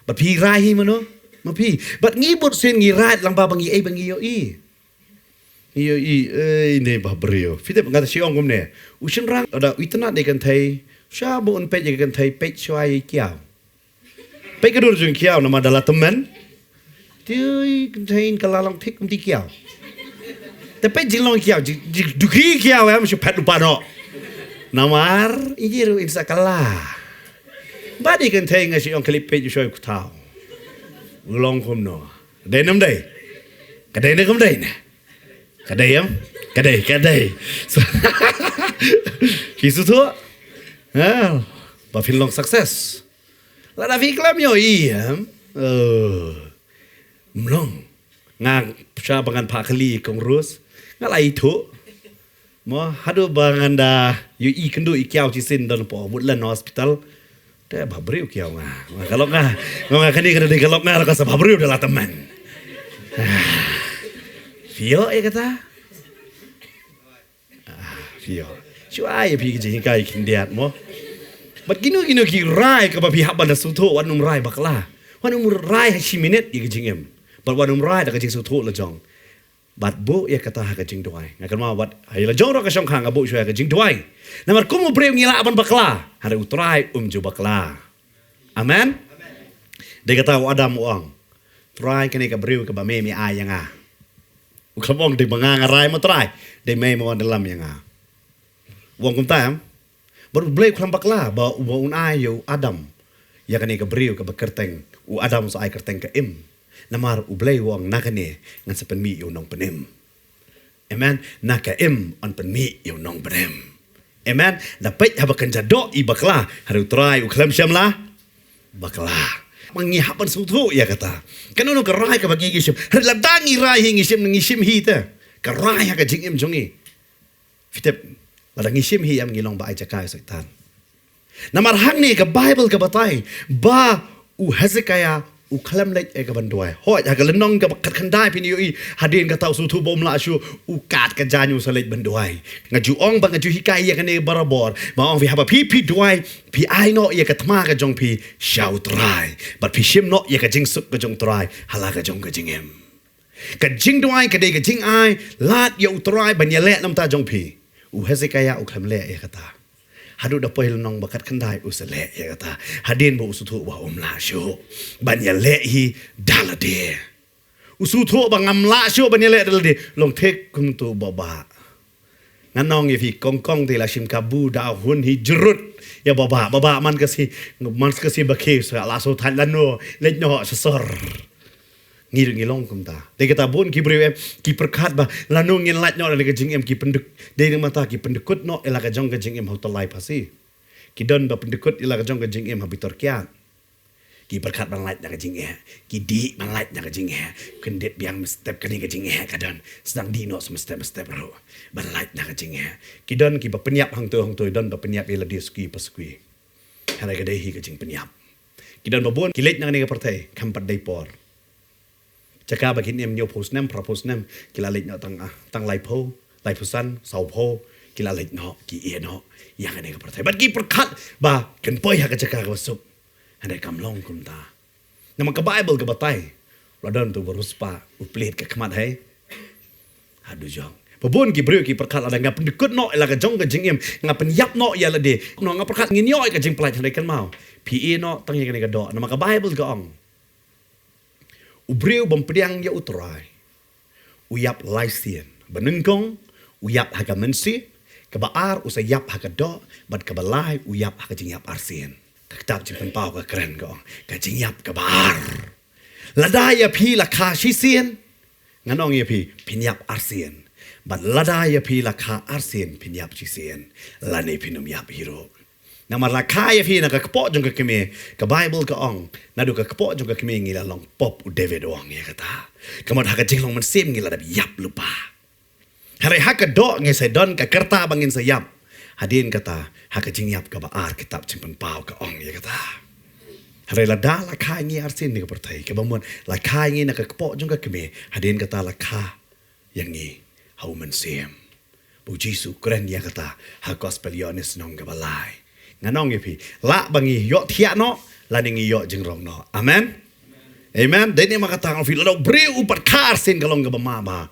Bad phi rai hi mano? Ma phi. Bad ngi bud sien ngi rai lang ba ba ngi ei ba ngi ïohi. Ïohi ei ne ba briew. Phi tip nga ta shu ong kumne. U shynrang da u itynnad ïa ka kynthei. Sha ba un peit ïa ka kynthei peit shuwa ïa i kiaw. Peit ka dur jong i kiaw namar da la tymmen. Te i kynthei ka la long thik kumta i kiaw. Te peit jinglong i kiaw, jing, jingdukhi i kiaw em shu phet lypa noh. Namar i ruh in sa kylla. Bad i kynthei nga shu ong khlem peit u shoi u kthaw. U long kumno. Dei ne ym dei? Ka dei ne kam dei ne? Ka dei em? Ka dei, ka dei. So, ki shu thoh. Ha, ba phin long success. Lada phi khlem ïohi em. Oh. Mlong. Nga sha ba ngan pha kali kong Rose. Nga la ithuh. Mo haduh ba ngan da ïohi kynduh i kiaw shisien don hapoh Woodland Hospital. Te ba briew kiaw nga. Nga ka lok nga. Nga nga kane ka dei ka lok nga ka sa ba briew da la tymmen. Ah. Phi ïoh ïa kata? Ah, phi ïoh. Shu ai phi ki jinghikai khyndiat mo. Bad kino kino ki rai kaba phi hap ban da sngewthuh, wat nym rai bakla. Wat nym rai ha shi minit ïa ka jingim. Bad wat nym rai da ka jingsngewthuh la jong. Bad buh ïa kata ha ka jingduwai. Nga kynmaw wat ha la jong ruh ka shongkha nga buh shuwa ha ka jingduwai. Namar kum u briew ngi lah ban bakla, hynrei u Trai um ju bakla. Amen. Dei kata u Adam u ong, Trai, kane ka briew kaba me me ai ïa nga. U khlem ong dei ba nga nga rai mo Trai, dei me mo wan da lam ïa nga. U ong kumta em. Bad u Blei u khlem bakla ba u ba un ai ïa u Adam ïa kane ka briew kaba kyrteng, u Adam u sa ai kyrteng ka Im. Namar u Blei u ong na kane ngan sa pynmih ïa u nongpynim. Amen. Na ka Im yn pynmih ïa u nongpynim. Amen. Da peit haba kan ja doh i bakla, hynrei u Trai u khlem shym la bakla. Ma ngi hap ban sngewthuh ïa kata. Kano kano ka rai kaba ngi ngi shim. Hynrei lada ngi rai hi ngi shim, ngi shim hi te. Ka rai ha ka jingim jong ngi. Phi tip, lada ngi shim hi em ngi long ba ai jaka ïa u Soitan. Namar hangne ka Baibl ka batai ba u Hezekiah u khlem leit ïa ka ban duwai. Hooid, ha ka lynnong kaba khatkhyndai phin ïohi, hadien kata u sngewthuh ba um lah shuh, u kad ka jaiñ u sa leit ban duwai. Nga ju ong bad nga ju hikai ïa kane barabor. Ba ong phi haba phi phi duwai, phi ai noh ïa ka thma ka jong phi sha u Trai. Bad phi shim noh ïa ka jingsuk ka jong u Trai ha la ka jong ka jingim. Ka jingduwai ka dei ka jingai lad ïa u Trai ban ïaleh na ka bynta jong phi. U Hezekiah u khlem leh ïa kata. Haduh da poi lynnong ba khatkhyndai u sa leh ïa kata. Hadien ba u sngewthuh ba um lah shuh ban ïaleh hi da lade. U sngewthuh ba ngam lah shuh ban ïaleh da lade. Long thik kumto Baba. Ngan ong ïa phi, kong kong te la shim kabu da hun hi jrut. Ïa Baba, Baba man ka sngi, man ka sngi ba khie sa la shu thait lano, leit noh sha sor. Ngi ruh ngi long kumta. Dei kata bun ki briew em, ki pyrkhat ba lano ngin lait noh ïa la ka jingim, ki pynduk, dei na ka bynta ki pyndukut noh ïa la ka jong ka jingim ha u tyllai phasi. Ki don ba pyndukut ïa la ka jong ka jingim ha bitor kiad. Ki pyrkhat ban lait na ka jingeh. Ki dih ban lait na ka jingeh. Kyndit biang mynstep kane ka jingeh ka don. Sdang dih noh sa mynstep mynstep ruh ban lait na ka jingeh. Ki don kiba pynïap hangto hangto, don ba pynïap ïa lade suki pa suki. Hynrei ka dei hi ka jingpynïap. Ki don ba bun ki leit na kane ka pyrthei kham pat dei por. Jaka ba kin im hynñiewphew snem, phraphew snem, ki la leit noh tang, ah, tang laiphew, laiphew san, sawphew, ki la leit noh, ki ïeh noh ïa kane ka pyrthei. Bad ki pyrkhat ba kin poi ha ka jaka kaba suk. Hynrei kam long kumta. Namar ka Baibl ka batai, la don uto uba riewspah u plied ka khmat ha i, ha dujok. Ba bun ki briew ki pyrkhat lada nga pyndukut noh ïa la ka jong ka jingim, nga pynïap noh ïa lade. Kumno nga pyrkhat ngin ïoh ïa ka jingpynlait, hynrei kynmaw, phi ïeh noh tang ïa kane ka doh. Namar ka Baibl ka ong, u briew bym pdiang ïa u Trai u ïap lai sien. Ba nyngkong u ïap ha ka mynsiem, kaba ar u sa ïap ha ka doh, bad kaba lai u ïap ha ka jingïap arsien. Ka kitab Jingpynpaw ka kren ka ong, ka jingïap kaba ar. Lada ïa phi la kha shisien, ngan ong ïa phi, phin ïap arsien. Bad lada ïa phi la kha arsien, phin ïap shisien. Lane phin ym ïap hi ruh. Namar la kha ïa phi na ka kpoh jong ka kmie, ka Baibl ka ong, naduh ka kpoh jong ka kmie ngi la long pop, u David u ong ïa kata. Ka mut ha ka jinglong mynsiem ngi la dep ïap lypa. Hynrei ha ka doh ngi sa don ka rta ba ngin sa ïap. Hadien kata, ha ka jingïap kaba ar kitab Jingpynpaw ka ong ïa kata. Hynrei lada la kha ïa ngi arsien na ka pyrthei, kaba mut la kha ïa ngi na ka kpoh jong ka kmie, hadien kata la kha ïa ngi ha u mynsiem. Ba u Jisu u kren ïa kata ha gospel Ïoannis lynnong kaba lai. Ngan ong ïa phi, lah ba ngi ïohthiah noh, lane ngi ïoh jingrong noh. Amen. Amen. Dei ne ma kata nga ong ïa phi, lada u briew u pat kha arsien ka long kaba ma bha.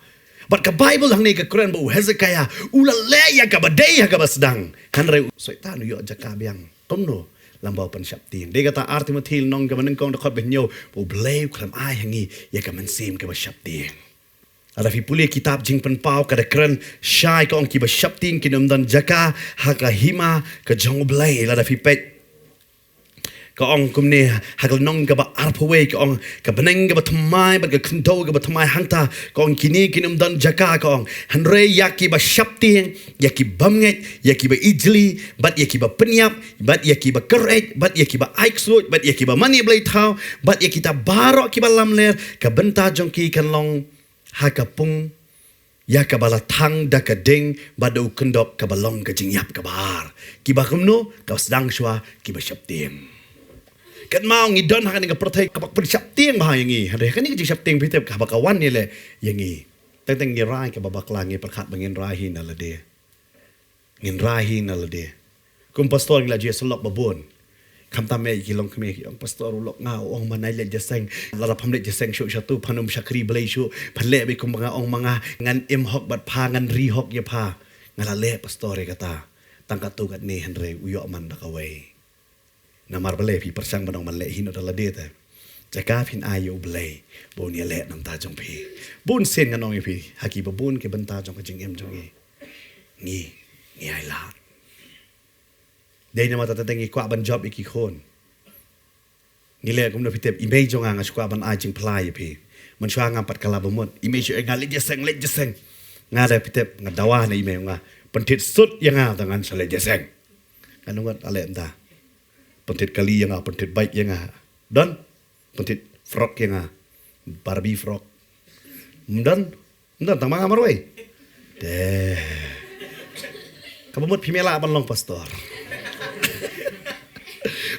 Bad ka Baibl hangne ka kren ba u Hezekiah u la leh ïa kaba dei ha kaba sdang. Hynrei u Soitan u ïoh jaka biang. Kumno? Lyngba u pynsheptieng. Dei kata Ar Timothi lynnong kaba nyngkong dkhot ba hynñiew, ba U Blei u khlem ai ha ngi ïa ka mynsiem kaba sheptieng. Lada phi pule kitab Jingpynpaw ka da kren shai ka ong kiba sheptieng kin ym don jaka ha ka hima ka jong U Blei. Lada phi peit ka ong kumne ha ka lynnong kaba arphew wei ka ong, ka bneng kaba thymmai bad ka khyndew kaba thymmai hangta ka ong kine kin ym don jaka ka ong. Hynrei ïa kiba sheptieng, ïa ki bymngeit, ïa kiba ijli, bad ïa kiba pynïap, bad ïa kiba kyreit, bad ïa kiba ai ksuid, bad ïa kiba mane blei thaw, bad ïa kita baroh kiba lamler, ka bynta jong ki kan long ha ka pung ïa kaba la thang da ka ding bad da u kyndok kaba long ka jingïap kaba ar. Kiba kumno? Kaba sdang shuwa kiba sheptieng. Katno ngi don ha kane ka pyrthei kaba pynsheptieng bha ïa ngi. Hynrei kane ka jingsheptieng phi tip kaba ka wan ïaleh ïa ngi. Teng teng ngi rai kaba bakla, ngi pyrkhat ba ngin rai hi na lade. Ngin rai hi na lade. Kum pastor ngi la ju ïa sylok babun. Khamtam eh ki long kmie ki ong, "Pastor, u lok nga u ong ma nai leit jingïaseng. Lada pham leit jingïaseng shuh shatu, phan ym shakri Blei shuh. Phan leh beit kumba nga ong ma nga, ngan im hok bad pha, ngan ri hok ïa pha." Nga la leh pastor ïa kata. Tang katto katne hynrei u ïoh man da kawei. Namar balei? Phi pyrshang ban ong man leh hi noh da lade te. Jaka phin ai ïa U Blei ba un ïaleh na bynta jong phi. Bun sien ngan ong ïa phi, ha ki babun ki bynta jong ka jingim jong ngi, ngi, ngi ai lad. Dei namar kata te ngi kwah ban jop ïa ki khun. Ngi leh kumno phi tip, i mei jong nga, nga shu kwah ban ai jingphla ïa phi. Mynshuwa ngam pat kylla bamut. I mei shu ong ïa nga, "Leit jingïaseng, leit jingïaseng." Nga leh phi tip, nga dawa na i mei, nga, "Pynthied suit ïa nga, tang ngan sa leit jingïaseng." Nga nungut ale ynda. Pynthied kali ïa nga, pynthied bike ïa nga. Don? Pynthied frock ïa nga. Barbie frock. Ym don? Ym don, tang ma nga marwei. Te. Kaba mut phi mei lah ban long pastor.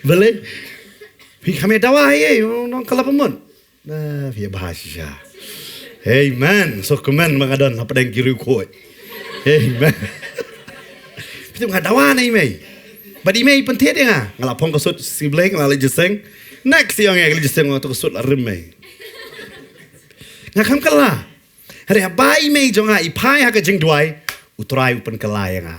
Balei? Phi khamtam dawa ïa, nong kylla bamut. Na, phi bha shisha. Amen. So kmen ma nga don hapdeng ki riewkhuid. Amen. Phi tip nga dawa na i mei. Bad i mei pynthied ïa nga. Nga la phong ka suit sibling, nga la leit jingïaseng. Next ïa nga, nga leit jingïaseng, nga to ka suit la rim mei. Nga kham kylla. Hynrei haba i mei jong nga i phai ha ka jingduwai, U Trai u pynkylla ïa nga.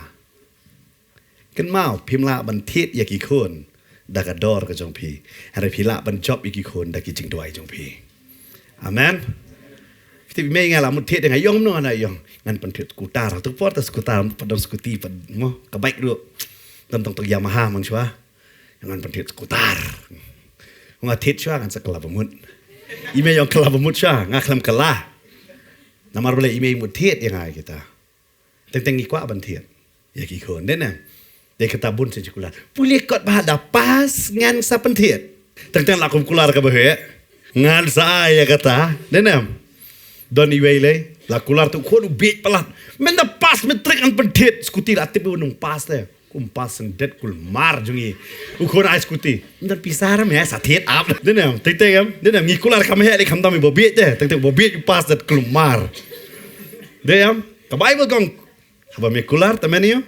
Kynmaw, phim lah ban thied ïa ki khun da ka dor ka jong phi. Hynrei phi lah ban jop ïa ki khun da ki jingduwai jong phi. Amen. Phi tip i mei nga la mut thied ïa nga, ïong mano nga ïong. Ngan pynthied skutar. Tu por ta skutar, pat don skuti, pat mo, ka bike ruh. Don tang tang Yamaha mynshuwa. Ngan pynthied skutar. Nga thied shuwa ngan sa kylla bamut. I mei ïong kylla bamut shuwa, nga khlem kylla. Namar balei? I mei mut thied ïa nga kita. Teng teng ngi kwah ban thied ïa ki khun. Dei ne? Dei kata bun sien shu kular. Pule kot ba da pass ngan sa pynthied. Teng teng la kum kular kaba heh. Ngan sa ai ïa kata. Dei ne? Don iwei lei. La kular tu khun u bieit palat. Mynta pass matric ngan pynthied. Skuti la tip u nong pass te. Kum pass sngewdei kulmar jong ngi. U khun ai skuti. Ym don pisa re me sa thied ap. Dei ne? Teng teng em. Dei ne? Ngi kular kam heh lei khamtam ba bieit te. Teng teng ba bieit u pass dei kulmar. Dei em? Ka Baibl ka ong, haba me kular, tang men ïa u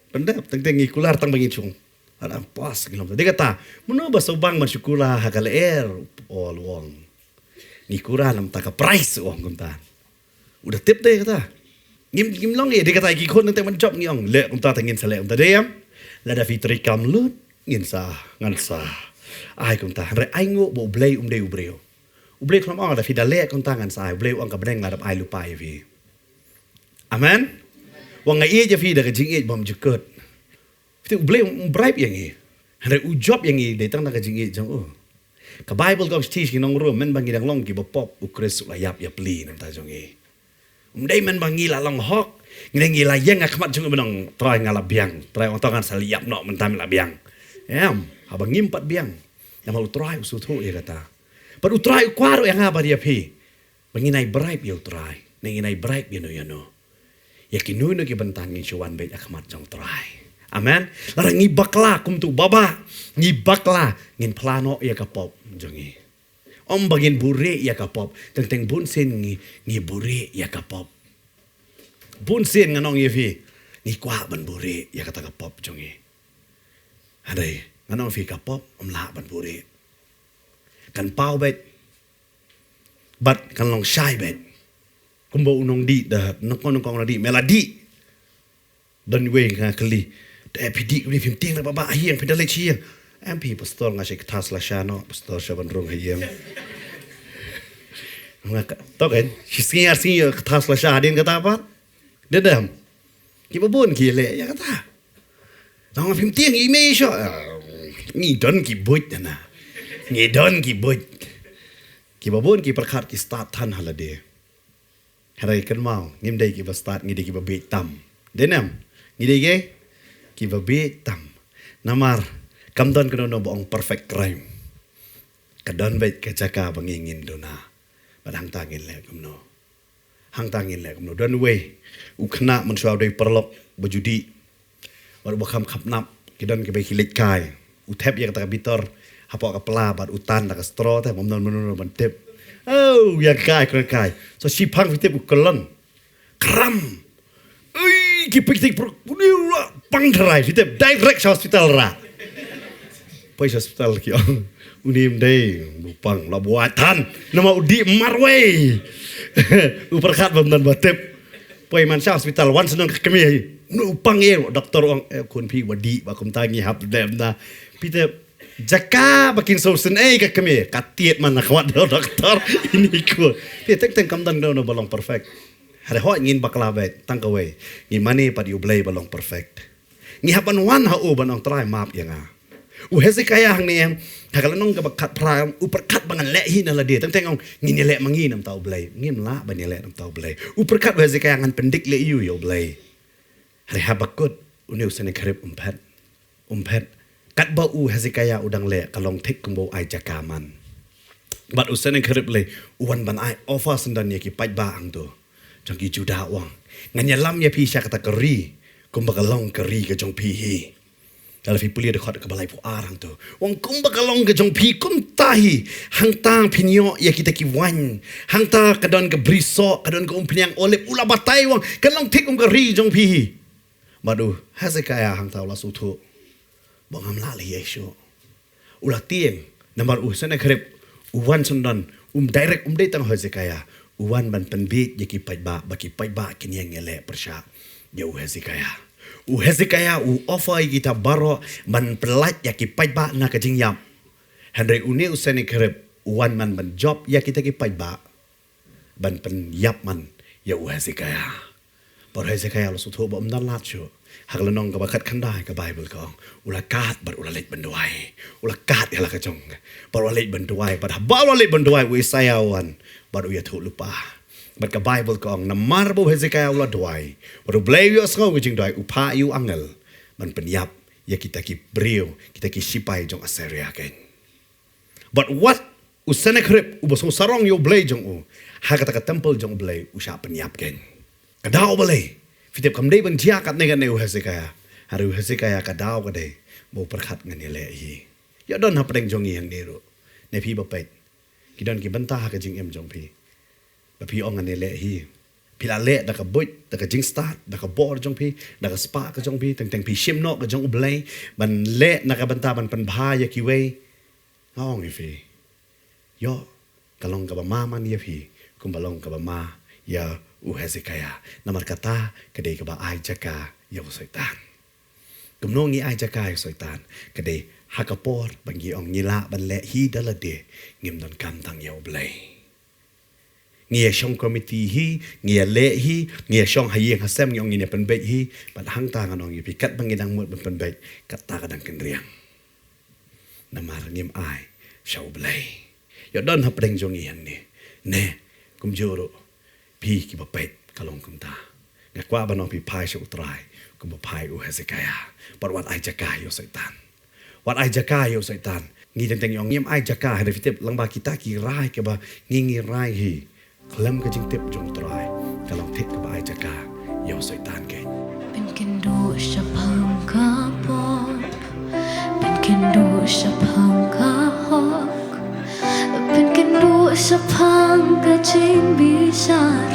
pyndep, teng teng ngi kular tang ba ngin shong. Ada pas ngi long. Dei kata, mano ba sngewbang ban shu kular ha ka lyer, u ong. Ngi kular namar ka prize, u ong kumta. U da tip dei kata. Ngim, ngim long ïa, dei kata ki khun teng teng ban jop ngi ong. Leh kumta tang ngin sa leh kumta dei em. Lada phi trei kam lut, ngin sa, ngan sa. Ai kumta, hynrei ai nguh ba U Blei um dei u briew. U Blei khlem ong lada phi da leh kumta ngan sa ai. U Blei u ong ka bneng la dep ai lypa ïa phi. Amen. Wan nga ïeit ïa phi da ka jingïeit bymjukut. Phi, U Blei um bribe ïa ngi. Hynrei u jop ïa ngi dei tang da ka jingïeit jong u. Ka Baibl ka ong shi shi nong rum, mynba ngi dang long kiba pop, U Khrist u la ïap ïapli na ka bynta jong ngi. Um dei mynba ngi la long hok, ngi dei ngi la ïeng ha khmat jong u, mynta Trai nga la biang. Trai ong to ngan sa ïap noh mynta me la biang. Em, haba ngim pat biang. Namar U Trai u sngewthuh ïa kata. Bad U Trai u kwah ruh ïa nga bad ïa phi. Ba ngin ai bribe ïa U Trai. Ne ngin ai bribe ïa no ïa no. Ïa kino kino ki bynta ngin shu wan beit ha khmat jong U Trai. Amen. Lada ngi bakla kum tu baba, ngi bakla ngin phla noh ïa ka pop jong ngi. Ym ba ngin buhrieh ïa ka pop, teng teng bun sien ngi, ngi buhrieh ïa ka pop. Bun sien ngan ong ïa phi, ngi kwah ban buhrieh ïa kata ka pop jong ngi. Hynrei ngan ong ïa phi ka pop ym lah ban buhrieh. Kan paw beit. Bad kan long shai beit. Kumba u nongdih da, nyngkong nyngkong u nongdih, me la dih. Don iwei nga kylli. Te phi dih kumne phim tieng re baba, ha ïing phi da leit sha ïing. Em phi pastor, nga shait kata sla sha noh, pastor sha ban rung ha ïing. Nga ka, to kan, shi sngi ar sngi kata sla sha hadien kata pat. Dei dem. Kiba bun ki leh ïa kata. Nang phim tieng i mei sha. Ngi don ki buit na. Ngi don ki buit. Kiba bun ki pyrkhat ki stad than ha lade. Hynrei kynmaw, ngim dei kiba stad, ngi dei kiba bieit tam. Dei ne em? Ngi dei ki? Kiba bieit tam. Namar, kam don kano kano ba ong perfect crime. Ka don beit ka jaka ba ngi ngin duna. Bad hangta ngin leh kumno. Hangta ngin leh kumno. Don uwei u khynnah mynshuwa u dei paralok ba ju dih. Bad uba kham khapnap, ki don kiba ki leit kai. U thep ïa kata ka bitor hapoh ka pla bad u tan da ka straw te, bym don mano mano ban tip. Oh, ïa kai, kai, kai. So shiphang phi tip u kyllon. Kram. Ui, ki peit tik pyrkhat, uni u la pang tharai, phi tip, direct sha hospital ra. Poi sha hospital ki ong, uni ym dei, u pang, la buaid than, namar u dih marwei. U pyrkhat bym don ba tip. Poi man sha hospital, wan sha nong ka kmie, uni u pang ïa, doktor ong, eh, khun phi, wa dih, ba kumta ngi hap dep na. Phi tip, jaka ba kin sngewsynei ka kmie, ka tied man na khmat doktor, ini ko. Phi teng teng kam don, don ba long perfect. Hynrei hooid ngin bakla beit, tang kawei. Ngi mane pat ïa u Blei ba long perfect. Ngi hap ban wan ha u ban ong Trai map ïa nga. U Hezekiah hangne em, ha ka lynnong kaba khatphra, u pyrkhat ba ngan leh hi na lade, teng teng ong ngin ïaleh ma ngi namar u Blei. Ngim lah ban ïaleh namar u Blei. U pyrkhat u Hezekiah ngan pyndik leh ïa u ïa u Blei. Hynrei haba kut, une u Sennacherib um phet. Um phet. Katba u Hezekiah u dang leh ka long thik kumba u ai jaka man. Bad u Sennacherib lei u wan ban ai offer syndon ïa ki paidbah hangto jong ki Judah u ong, ngan ïalam ïa phi sha kata ka ri kumba ka long ka ri ka jong phi hi. Lada phi pule dkhot kaba laiphew ar hangto u ong kumba ka long ka jong phi kumta hi. Hangta phin ïoh ïa kita ki waiñ. Hangta ka don ka brisoh, ka don ka umphniang olib. U la batai u ong kan long thik kum ka ri jong phi hi. Bad u Hezekiah hangta u la sngewthuh ba ngam lah leh ei shuh. U la tieng namar u Sennacherib u wan syndon, um direct, um dei tang u Hezekiah. U wan ban pynbiej ïa ki paidbah ba ki paidbah kin ïeng ïaleh pyrshah ïa u Hezekiah. U Hezekiah u offer ïa kita baroh ban pyllait ïa ki paidbah na ka jingïap. Hynrei une u Sennacherib u wan man ban jop ïa kita ki paidbah ban pynïap man ïa u Hezekiah. Bad u Hezekiah u la sngewthuh ba um don lad shuh. Ha ka lynnong kaba khatkhyndai ka Baibl ka ong, u la kad bad u la leit ban duwai. U la kad ïa la ka jong. Bad u la leit ban duwai. Bad haba u la leit ban duwai u Isaiah u wan bad u ïathuhlypa. Bad ka Baibl ka ong namar ba u Hezekiah u la duwai, bad u Blei u ïohsngew ka jingduwai, u phah ïa u angel ban pynïap ïa kita ki briew, kita ki sipai jong Assyria kein. Bad wat u Sennacherib uba sngewsarong ïa u Blei jong u ha kata ka temple jong u Blei u shah pynïap kein. Ka daw balei? Phi tip, kam dei ban jia katne katne u Hezekiah. Hynrei u Hezekiah ka daw ka dei ba u pyrkhat ngan ïaleh hi. Ïa don hapdeng jong ngi hangne ruh, ne phi ba peit, ki don ki bynta ha ka jingim jong phi ba phi ong ngan ïaleh hi. Phi la leh da ka buit, da ka jingstad, da ka bor jong phi, da ka spah ka jong phi, teng teng phi shim noh ka jong u Blei ban leh na ka bynta ban pynbha ïa kiwei. Nga ong ïa phi, ïoh, ka long kaba ma man ïa phi kumba long kaba ma ïa u Hezekiah. Namar kata ka dei kaba ai jaka ïa u Soitan. Kumno ngi ai jaka ïa u Soitan? Ka dei ha ka por ba ngi ong ngi lah ban leh hi da lade, ngim donkam tang ïa u Blei. Ngi ïa shong komiti hi, ngi ïa leh hi, ngi ïa shong ha ïing ha sem, ngi ong ngin ïa pynbeit hi. Bad hangta ngan ong ïa phi, katba ngi dang mut ban pynbeit, kata ka dang kynriang. Namar ngim ai sha u Blei. Ïoh don hapdeng jong ngi hangne, ne kumjuh ruh phi kiba peit, ka long kumta. Nga kwah ban ong phi phai sha u Trai kumba phai u Hezekiah. Bad wat ai jaka ïa u Soitan. Wat ai jaka ïa u Soitan. Ngi teng teng ïa ong ngim ai jaka, hynrei phi tip, lyngba kita ki rai kiba ngi ngi rai hi, khlem ka jingtip jong u Trai, ka long thik kaba ai jaka ïa u Soitan kein. Pynkynduh shaphang ka pop, pynkynduh shaphang ka hok, pynkynduh shaphang ka jingbishar.